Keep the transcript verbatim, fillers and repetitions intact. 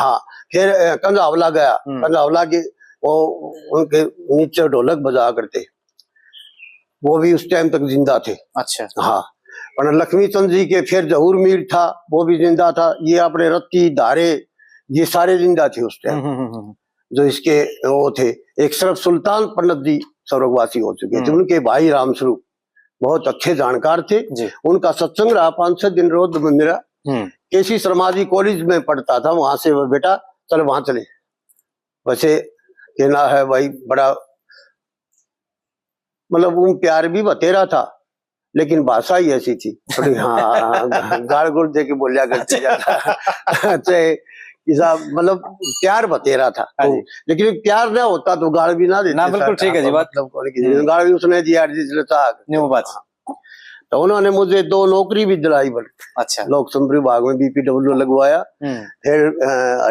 हाँ, फिर, अ, कंझावला गया। हम्म। कंझावला के वो उनके नीचे ढोलक बजा करते, वो भी उस टाइम तक जिंदा थे। अच्छा। हाँ, पर लक्ष्मी चंद जी के फिर जहूर मीर था, वो भी जिंदा था। ये अपने रत्ती, धारे, ये सारे जिंदा थे उस टाइम। हम्म, हम्म, हम्म। जो इसके वो थे, एक सिर्फ सुल्तान पंडित जी स्वर्गवासी हो चुके थे, हम्म। उनके भाई रामस्वरूप बहुत अच्छे जानकार थे। जी। उनका सत्संग रहा पाँच छह दिन रोज में मेरा। हम्म। केसी शर्मा जी कॉलेज में पढ़ता था, वहां से वो, "बेटा, चल वहां चले।" वैसे कहना है भाई, बड़ा, मतलब, वो प्यार भी बतेरा था, लेकिन भाषा ही ऐसी थी थोड़ी, हाँ, गाल गुल दे के बोलिया करते ज्यादा। चाहे इसा, मतलब, प्यार बतेरा था। हाँ जी। लेकिन प्यार ना होता तो गाल भी ना देते ना, बिल्कुल सर, ठीक है जी, बात। मतलब, कौन की हम्म। गाल भी उसने दिया जिसने चाहा। नहीं, वो बात। हाँ। तो उन्होंने मुझे दो नौकरी भी दिलाई, बल अच्छा। लोक संपर्क विभाग में बीपीडब्ल्यू लगवाया। हम्म। फिर, अ,